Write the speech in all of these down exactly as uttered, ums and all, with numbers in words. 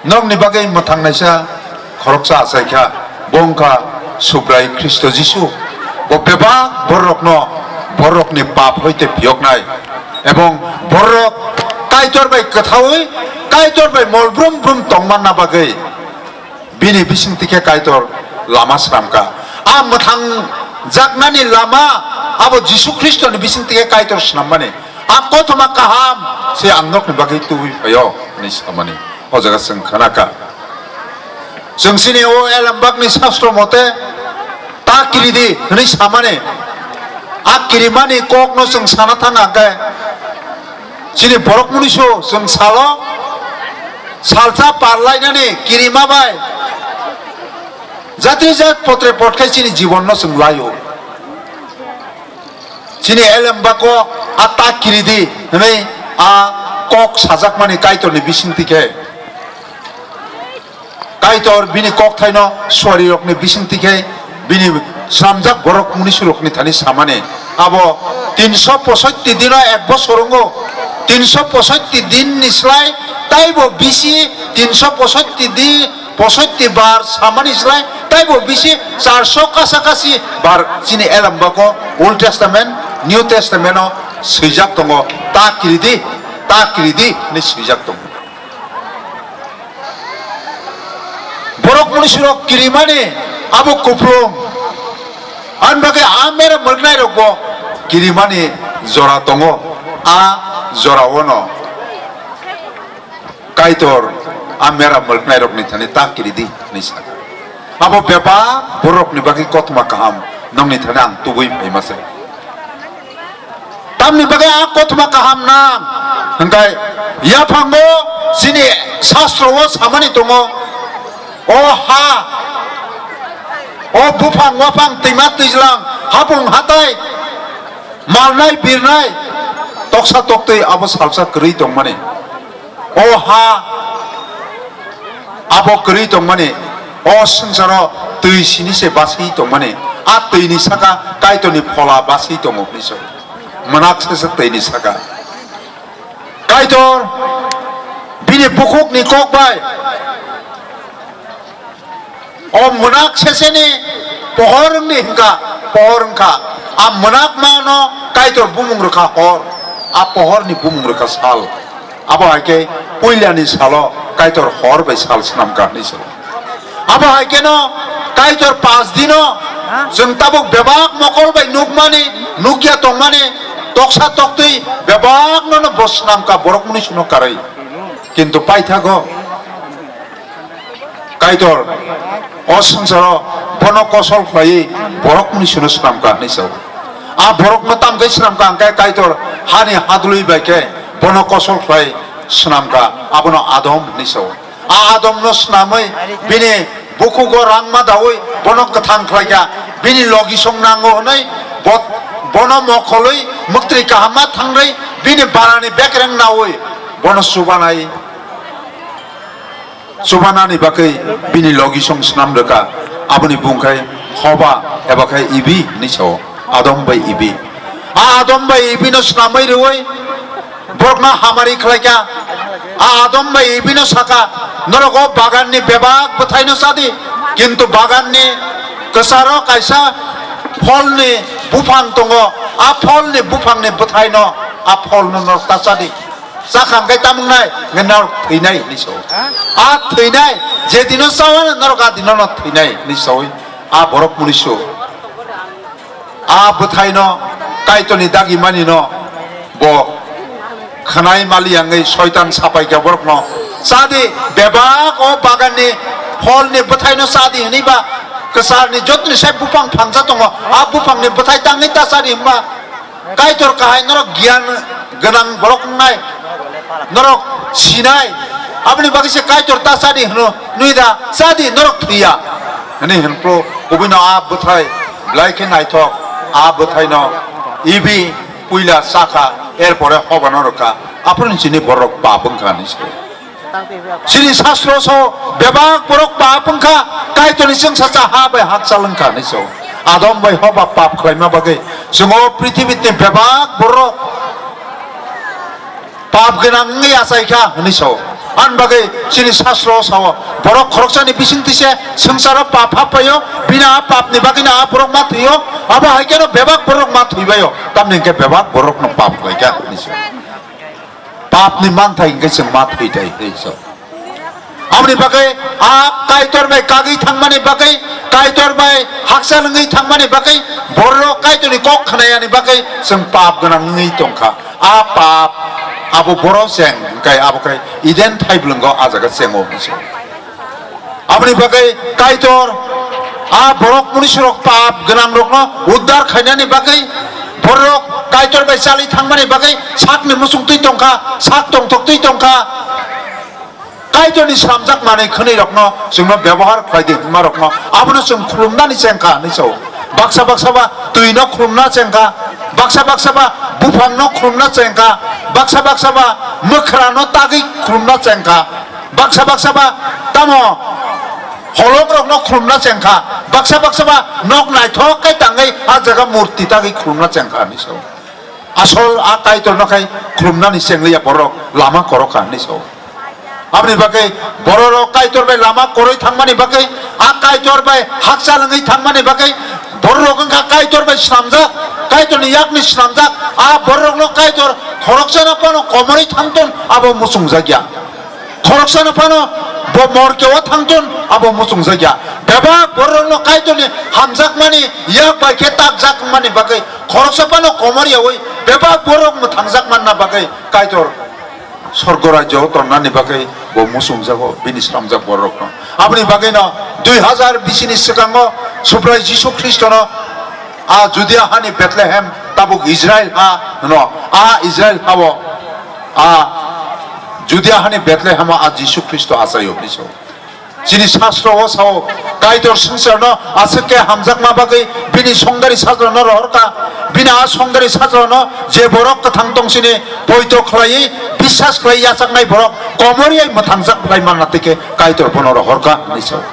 Norokni bagwi mwthangnaisa khoroksa achaikha, bo wngkha Subrai Khristo Jisu. Bo bebak bororokno bororokni pap hoite phiyoknai, ebong bororok Kaitor bai kwthaui, Kaitor bai mol brum brum tongmanna bagwi bini bisingtwi khe Kaitor lama swnamkha. A mwthangjaknani lama abo Jisu Khristoni bisingtwi khe Kaitor swnammani. A kothoma kaham se ang nokni bagwi tubui phaio, hwnwi samani. O jaga chwng khanakha. Chwng chini o elembakni sastro mote ta kiridi hwnwi samani. A kirimani kokno chwng sana thang angkhe chini borok muniso chwng salo salsa parlainani kirima bai jatri jat potre potkhai chini jibonno chwng laio. Chini elembako a ta kiridi hwnwi a kok sajakmani Kaitorni bisingtwi khe. Kaitor bini kokthaino suarirokni bisingtwi khe bini slamjak borok munisurokni thani samani. Abo tinso posoitti dino ek bosor wngo. Tinso posoitti dinni slai taibo bisi tinso posoitti di posoitti bar samani slai taibo bisi charso kasa kasi bar chini elembako Old Testament, New Testament o swijak tongo, ta kiridi, ta kiridi hwnwi swijak tongo. Borok munisurok kirimani abo kupulung, ani bagwi a mera mwrwknairokbo kirimani jora tongo, a joraono. Kaitor a mera mwrwknairokni thani ta kiridi hwnwi saka. Abo bebak borokni bagwi kothoma kaham nokni thani ang tubui phaima se. Tamni bagwi a kothoma kaham nang hwnkhe yaphango chini sastro-o samani tongo, o ha, o buphang waphang twima twijlang hapung hatai malnai birnai toksa toktwi abo salsa kwrwi tongmani. O ha abo kwrwi tongmani, o swngcharo twi sini se basi tongmani, a twini saka Kaitorni phola basi tongo hwnwi sawi. Mwnak se se twini saka. Kaitor bini bukhukni kok bai o mwnak seseni pohor wngni hwnkha, pohor wngkha. A mwnak mano Kaitor bumung rwkha hor, a pohorni bumung rwkha sal. Abo hai khe puilani salo Kaitor hor bai sal swnamkha hwnwi sao. Abo hai kheno Kaitor pas dino chwng tabuk bebak mokol bai nukmani, nukya tongmani, toksa toktwi bebakno no bo swnamkha borok mwnwi suno karwi. Kintu paithago Kaitor o swngcharo bono kosol khlaiwi borok mwnwi suno swnamkha hwnwi sao. A borokno tamkhe swnamkha hwnkhe Kaitor hani hadului bai khe bono kosol khlai swnamkha, abono Adam hwnwi sao. A Adamno swnamwi bini bukhugo rangma daui bono kwthang khlaikha, bini logisong nango hwnwi bo-, bono mokholwi mwktwi kahamma thangrwi bini barani bekreng naui bono chubanai. Chubanani bagwi bini logisong swnam rwkha, aboni bung khai Hoba eba khai Ibi hwnwi sao, Adam bai Ibi. A Adam bai Ibino swnamwi rwui borokno hamari khlaikha. A Adam bai Ibino saka, "Norok o baganni bebak bwthaino chadi, kintu baganni kwcharo kaisa pholni buphang tongo, a pholni buphangni bwthaino, a pholno norok ta chadi." Chakha hwnkhe tamo wngnai? Hwnkhe norok thwinai hwnwi sao. A thwinai, je dino chawano norok a dinono thwinai hwnwi saui a borok mwnwi su. A bwthaino Kaitorni dagimani no bo khwnai mali yangwi soitan sapaikha borokno, "Chadi, bebak o baganni pholni bwthaino chadi," hwnwi ba kwcharni jotoni sai buphang phangsa tongo, a buphangni bwthai tangwi ta chadi hwnba Kaitor kahai norok giyan gwnang borok wngnai, norok sinai, aboni bagwi se Kaitor ta chadi hwno, nui da chadi norok thwiya hwnwi hwnpro kubui no a bwthai belai khe naithok, a bwthai no Ibi puila chakha, er pore Hoba no rwkha, aphuru chini borok pap wngkha hwnwi se. Chini sastro so bebak borok pap wngkha, Kaitorni chwngsacha ha bai hakchal wngkha hwnwi sao. Adam bai Hoba pap khlaima bagwi chwng o prithibitni bebak borok pap gwnang wngwi achaikha hwnwi sao. Ani bagwi chini sastro o sao, borok khoroksani bisingtwi se swngcharo pap happaio, bini a papni bagwino a borok ma thwio, abo hai kheno bebak borok ma thwibaio, tamni hwnkhe bebak borokno pap khlaikha hinwi sao. Papni manthai hwnkhe chwng ma thwi thai hinwi sao. Aboni bagwi a Kaitor bai kagwi thangmani bagwi, Kaitor bai hakchal wngwi thangmani bagwi, borok Kaitorni kok khnayani bagwi chwng pap gwnang wngwi tongkha. A pap abo borok cheng hwnkhe abo khe Eden thaibwlwngo a jaga chengo hinwi sao. Aboni bagwi Kaitor a borok munisrok pap gwnangrokno uddar khainani bagwi borok Kaitor bai chali thangmani bagwi sakni muchung twi tongkha, sak tongthok twi tongkha. Kaitorni slamjak manwi khwnwi rokno chwngno bebohar khlai di hwnma rokno abono chwng khulumnani chengkha hinwi sao. Baksa baksa ba twino khulumna chengkha, baksa baksa ba buphangno khulumna chengkha, baksa baksa ba mwkhrano tagwi khulumna chengkha, baksa baksa ba tamo holongrokno khulumna chengkha, baksa baksa ba nok naithok khe tangwi a jaga murti tagwi khulumna chengkha hinwi sao. Asol a Kaitorno khai khulumnani chengliya borok lama korokha hinwi sao. Aboni bagwi bororok Kaitor bai lama koroi thangmani bagwi, a Kaitor bai hakchal wngwi thangmani bagwi, bororok wngkha Kaitor bai swnamjak, Kaitorni yakni swnamjak, a bororokno Kaitor khoroksano phano komorwi thangton abo muchungjakya. Khoroksano phano bo morkeo thangton abo muchungjakya. Bebak bororokno Kaitorni hamjakmani yak bai khe takjakmani bagwi khoroksa phano komor yaui bebak borok mwthangjak manna bagwi Kaitor sorgo rajyo tonnani bagwi bo muchungjago bini slamjak bororokno. Aboni bagwino dui hazar bisini swkango Subrai Jisu Khristono a Judia hani Bethlehem, tabuk Israel ha hwno, a Israel hao, a Judia hani Bethlehemo a Jisu Khristo achaio hinwi sao. Chini sastro o sao, Kaitor swngcharno aswk khe hamjakma bagwi bini songdari sajlano rohorkha, bini a songdari sajlano je borok kwthang tong sini poito khlaiwi biswas khlai yachaknai borok komoriyai mwthangjak khlai manna twi khe Kaitor bono rohorkha hinwi sao.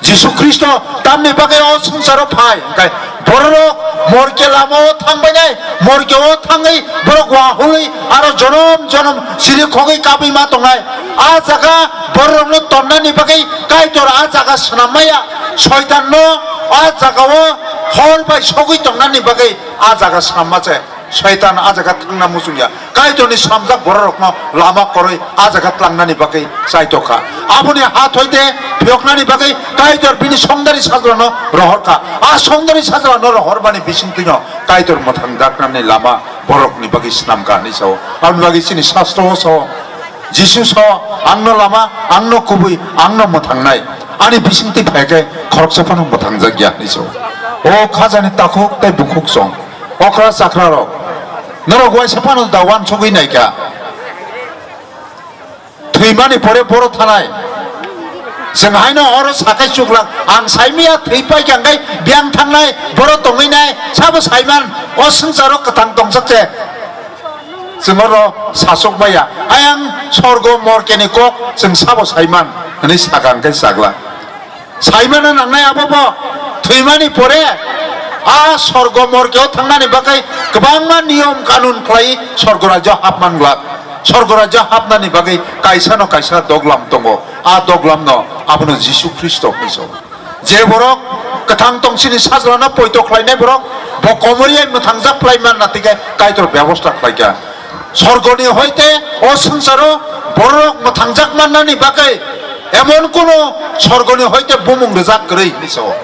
Jisu Khristo tamni bagwi o swngcharo phai, hwnkhe bororok morke lama o thangbainai, morke o thangwi borok wahului aro jonom jonom chiri khogwi kabwi ma tongnai. A jaga bororokno tonnani bagwi Kaitor a jaga swnam maya, Soitanno a jaga o hor bai sogwi tongnani bagwi a jaga swnam ma se. Soitan a jaga thangna muchungya. Kaitorni slamjak bororokno lama koroi a jaga tlangnani bagwi chaitokha. Aboni ha thoite phiyoknani bagwi Kaitor bini songdari sajlano rohorkha. A songdari sajlano rohormani bisingtwino Kaitor mwthangjaknani lama borokni bagwi swnamkha hinwi sao. Aboni bagwi chini sastro o sao, Jisu sao, "Angno lama, angno kubui, angno mwthangnai. Ani bisingtwi phaikhe khoroksa phano mwthangjakya," hinwi sao. O khajani takhuk tei bukhuk chwng. Okra chakra rok, norok waisa phano da uansugwi naikha. Thwimani pore boro thanai. Chwng haino oro sakai chuklak, ang saimaya thwi paikha hwnkhe biyang thangnai, boro tongwi nai, sabo saiman, o swngcharo kwthang tongsak se. Chwng oro sasok maya, ayang sorgo morkeni kok chwng sabo saiman, hwnwi sakha hwnkhe chakla. Saimano nangnai abo bo thwimani pore a sorgo morkeo thangnani bagwi kwbangma niyom kanun khlai sorgo rajyo hapman glak. Sorgo rajyo hapnani bagwi kaisano kaisa doglam tongo. A doglamno abono Jisu Khristo hinwi sao. Je borok kwthang tongsini sajlano poito khlainai borok bo komoriyai mwthangjak khlai manna tike Kaitor bebosta khlaikha. Sorgoni hoite o swngcharo bororok mwthangjak mannani bagwi emon kuno sorgoni hoite bumung rijak kwrwi hinwi sao.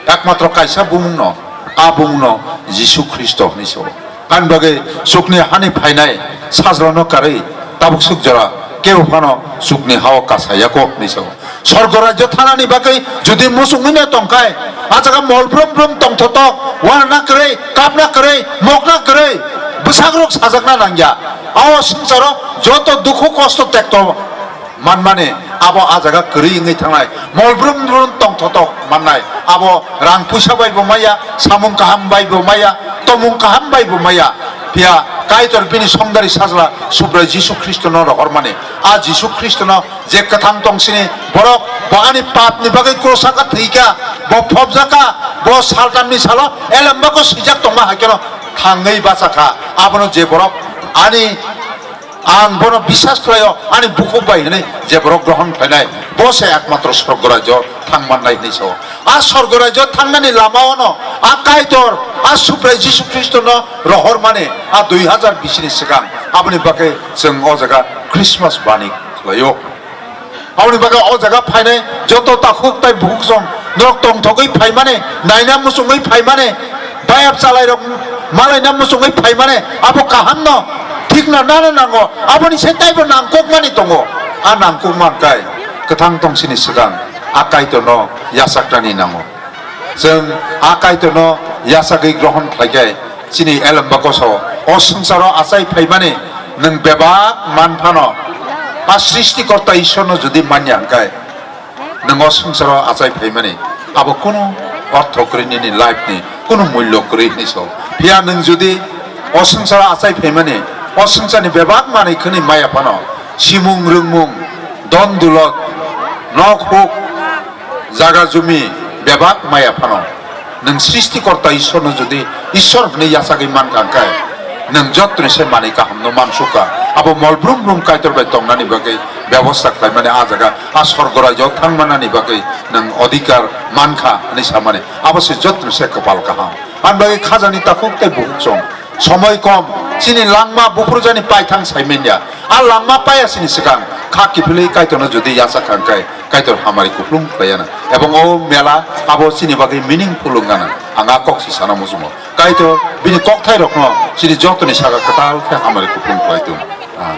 Ekmatro kaisa bumungno, a bumungno Jisu Khristo hinwi sao. Ani bagwi chukni hani phainai sajlano karwi tabuk suk jora kebo phano chukni hao kasayako hinwi sao. Sorgo rajyo thanani bagwi jodi muchungwi no tongkhai, a jaga mol brum brum tongthotok, uanana kwrwi, kapna kwrwi, mokna kwrwi, bwsakrok sajakna nangya. O swngcharo joto dukhu kosto tekto manmani abo a jaga kwrwi wngwi thangnai. Mol brum brum tongthotok mannai. Abo rang puisa bai bo maya, samung kaham bai bo maya, tomung kaham bai bo maya. Phiya Kaitor bini songdari sajla Subrai Jisu Khristono rohormani. A Jisu Khristono je kwthang tongsini borok bo ani papni bagwi krosa kha thwikha, bo phobjakha, bo saltamni salo elembako swijak tongma hai kheno thangwi bachakha. Abono je borok ani Ang bono bisas khlaio, ani bukhuk bai hwnwi je borok grohon khlainai, bo se ekmatro sorgo rajyo thang mannai hwnwi sao. A sorgo rajyo thangnani lamao no a Kaitor, a Subrai Jisu Khristono rohormani a dui hazar bisini swkang aboni bagwi chwng o jaga Christmas bani khlaio. Aboni bagwi o jaga phainai joto takhuk tai bukhuk song norok tongthogwi phaimani, naina muchungwi phaimani, bayap chalairok malaina muchungwi phaimani, abo kahamno thikna nana nango, aboni se taibo nangkukmani tongo. A nangkukma hwnkhe kwthang tong sini swkang a Kaitorno yachaknani nango. Chwng a Kaitorno yachagwi grohon khlai khe chini elem bagwi sao, o swngcharo achai phaimani nwng bebak man phano, a Srishtikorta Ishwarno jodi manya hwnkhe, nwng o swngcharo achai phaimani abo kunu ortho kwrwi, nini life ni kunu mullo kwrwi hwnwi sao. Phiya nwng jodi o swngcharo achai phaimani, o swngcharni bebak manwi khwnwi maya phano, simung rwngmung, don dulot, nok huk, jaga jumi bebak maya phano, nwng Srishtikorta Ishwarno jodi Ishwar hwnwi yachagwi mankha hwnkhe, nwng jottoni se manwi kahamno mansukha. Abo mol brum brum Kaitor bai tongnani bagwi bebosta khlaimani, a jaga a sorgo rajyo thangmanani bagwi nwng odhikar mankha hwnwi samani, abo se jottoni se kwpal kaham. Ani bagwi khajani takhuk tei bukhuk song. Somoi kom, chini langma buphurjani paithang saimanya. A langma paya sini swkang kha kiphilwi Kaitorno jodi yachak kha hwnkhe Kaitor hamari kupulung khlaiyana. Ebong o mela abo chini bagwi meaningful wngana. Ang a kok si sana muchungo. Kaitor bini kokthairokno chini jotoni saka kwtal khe hamari kupulung khlai thung. Ah.